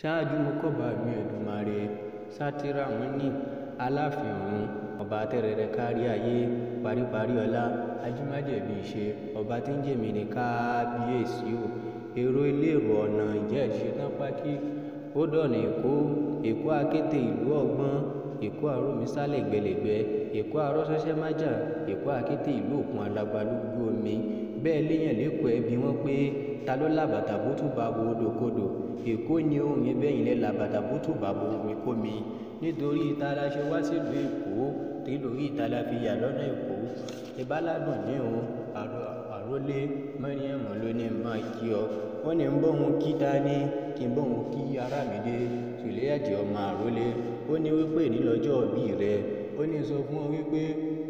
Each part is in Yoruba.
Ṣáájú mo kọ́ba mi Èdùmàrè Sátìràmọ́nì Aláàfin Ọ̀run, ọba atẹ́rẹrẹ kárí ayé, paríparí ọlá, ajímájẹ̀bi ìṣe, ọba tí ń jèmi ní kábíyèsí o. Èrò ilé èrò ọ̀nà ìjẹ́ ìṣetán pákí. Ó dọ̀nà Èkó, Èkó akéte ìlú ọgbọ́n, Èkó àròmísálẹ̀ gbẹlẹ̀gbẹ́, Èkó arọ́ṣẹ́ṣẹ́ májà, Èkó akéte ìlú òkun alagbalúgbú omi. Bẹ́ẹ̀ léèyàn lÉkòó ẹ bi wọ́n pé ta ló làbàtà bó tún bá bo odòkodò. Èkó ni òun ẹbẹ́yìn lẹ làbàtà bó tún bá bo omi kómi. Nítorí ìta la ṣe wá sílùú Èkó, nítorí ìta la fi yà lọ́nà Èkó. Ìbáládùn ní òun, àrólé Mọ́ríẹ̀mù ló ní máa kí ọ. Ó ní ń bọ́ òun kí ta ni, kí n bọ́ òun kí Arámidé, Sùlẹ́yàtì ọmọ àrólé. Ó ní wípé ní lọ́jọ́ ìbí rẹ. Ó ní sọ fún ọ wípé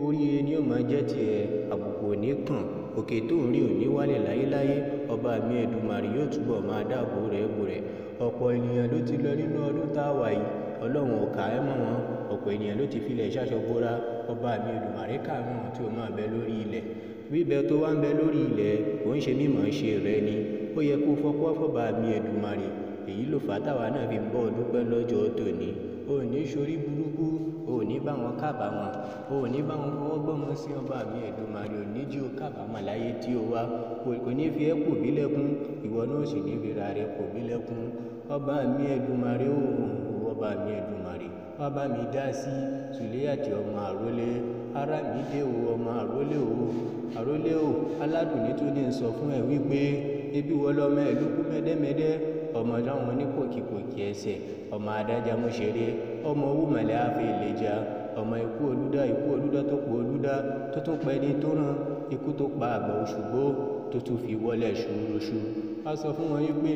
oríire ni ó máa jẹ́ tiẹ̀, àbùkù ò ní kàn, òkè tó ń rí ò ní wálẹ̀ láyéláyé. Ọba mi Èdùmàrè yóò túbọ̀ máa dáàbò rẹ̀ bò rẹ̀. Ọ̀pọ̀ ènìyàn ló ti lọ nínú ọdún tá a wà yìí, Ọlọ́run ò kà ẹ́ mọ́ wọn. Ọ̀pọ̀ ènìyàn ló ti filẹ̀ ṣáṣọ bora. Ọba mi Èdùmàrè kà mọ́ wọn tí ó máa bẹ lórí ilẹ̀. Bíbẹ tó wá ń bẹ lórí ilẹ̀ kò ń ṣe mímọ̀ ṣe rẹ ni. Ó yẹ kó fọpọ́ fọba mi Èdùmàrè. Èyí ló fà á táwa náà fi ń bọ́ ọ dúpẹ́ lọ́jọ́ tòní. O ò ní ṣorí burúkú, o ò ní bá wọn kábàámọ̀, o ò ní bá wọn fọwọ́ gbọ́mọ sí. Ọba mi Èdùmàrè ò ní jí o kábàámọ̀ láyé tí o wá. Kò ní fi ẹ́ pò mí lẹ́kún, ìwọ náà sì ní fi ra rẹ pò mí lẹ́kún. Ọba mi Èdùmàrè o, ọba mi Èdùmàrè, wá bá mi dá sí Sùlẹ́yàtì ọmọ àrólé. Arámidé o, ọmọ àrólé o, àrólé o. Aládùnní tún ní sọ fún ẹ wípé ebi wọ lọmọ ẹ lókú mẹ́dẹ́mẹ́dẹ́, ọmọ táwọn onípòkìpòkì ẹsẹ̀, ọmọ adájá mọ́ṣeré, ọmọ owó mọ̀lẹ́ àfẹ́ ìlẹ̀jà, ọmọ ikú olúdá, ikú olúdá tó pọ̀ olúdá tó tún pẹ́ ní tó ràn, ikú tó pa àgbà Òṣùgbó tó tún fi wọlé ṣuruṣu. A sọ fún wọn wípé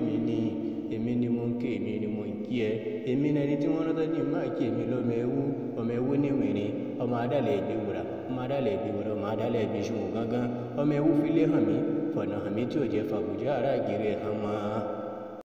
èmi ni mo ń ké, èmi ni mo ń kí ẹ. Èmi ni ẹni tí wọ́n rántí ní máa kí èmi lọ́mọ ewu, ọmọ ewu níwìnrin, ọmọ adálẹ̀ ìgbéwòrà, ọmọ adálẹ̀ ìgbéwòrà, ọmọ adálẹ̀ ìgbésùn gángan, ọmọ ewu filé hàn mí, fọ̀nà hàn mí tí ò jẹ́ fàbùjá ará ìgèrè hàn mọ́.